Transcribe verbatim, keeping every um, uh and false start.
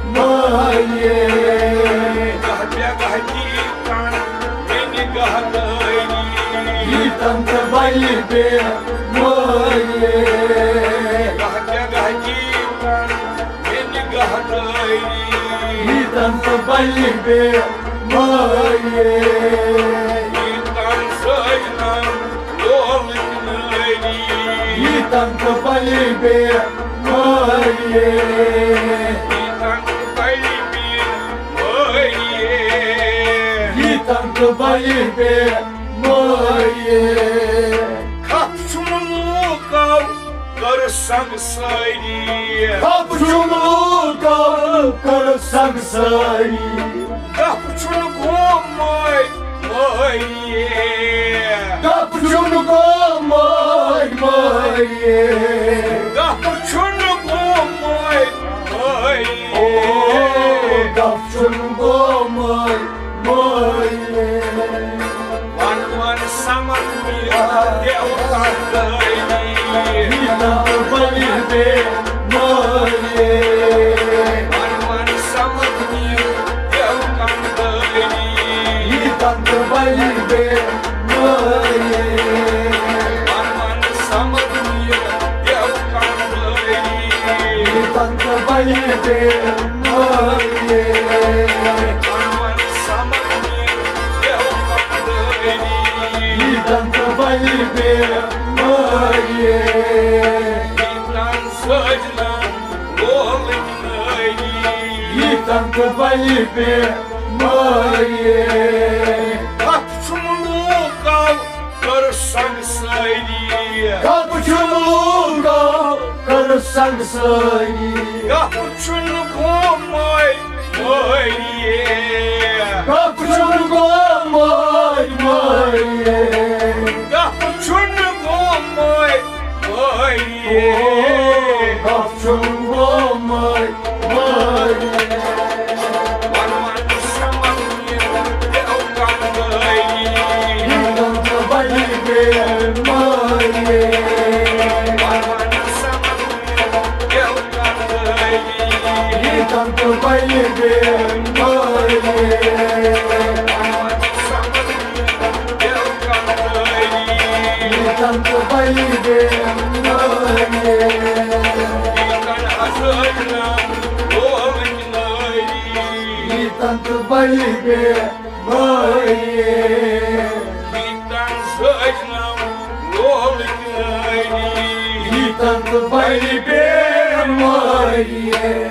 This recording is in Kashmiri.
مٲیے۔ گاہ بے گاہ دیٖتن مےٚ نگاہ دٲری۔ ییٖتن تہٕ بلہِ بے مٲیے۔ گاہ بے گاہ دیٖتن مےٚ نگاہ دٲری۔ ییٖتن تہٕ بلہِ بے مٲیے۔ ییٖتن سٲجنن لولٕکۍ نٲری۔ ییٖتن تہٕ بلہِ بے مٲیے۔ ییٖتن تہٕ بلہِ بے مٲیے۔ ییٖتن تہٕ بلہِ بے مٲیے۔ کھپ چھُم لوٗکو کٔر سنگ سٲری۔ کھپ چھُم لوٗکو کٔر سنگ سٲری۔ گپ چھُنہٕ گوم مٲرۍ مٲرِیے۔ گپ چھُنہٕ گوم مٲرۍ مٲرِیے۔ گپ چھُنہٕ گوم مٲرۍ مٲرِیے۔ او، گپ چھُنہٕ گوم مٲرۍ مٲرِیے۔ ون ون سمکھ میر دیو کندٲری۔ ییٖتن تہٕ بلہِ بے مٲیے۔ ون ون سمکھ میر دیو کندٲری۔ ییٖتن تہٕ بلہِ بے مٲیے۔ ون ون سمکھ میر دیو کندٲری۔ ییٖتن تہٕ بلہِ بے مٲیے۔ ون ون سمکھ میر دیو کندٲری۔ ییٖتن تہٕ بلہِ بے مٲیے۔ ییٖتن سٲجنن لولٕکۍ نٲری۔ ییٖتن تہٕ بلہِ بے مٲیے۔ کتھ چھُم لوٗکو کٔر سنگ سٲری۔ کتھ چھُم لوٗکو کٔر سنگ سٲری۔ کتھ چھُنہٕ گوٚمُت مٲرِیے۔ گپھ چھُنہٕ گوٚمُت مٲرِیے۔ گپھ چھُنہٕ گوٚمُت مٲرِیے۔ او، گپھ چھُنہٕ گوٚمُت مٲرِیے۔ ون ون سمکھ میر دیو کندٲری۔ ییٖتن تہٕ بلہِ بے مٲیے۔ ون ون سمکھ میر دیو ییٖتن تہٕ بلہِ بے مٲیے۔ ییٖتن تہٕ بلہِ بے مٲیے۔ ییٖتن تہٕ بلہِ بے مٲیے۔ ییٖتن سٲجنم لولٕکۍ نٲری۔ ییٖتن تہٕ بلہِ بے مٲیے۔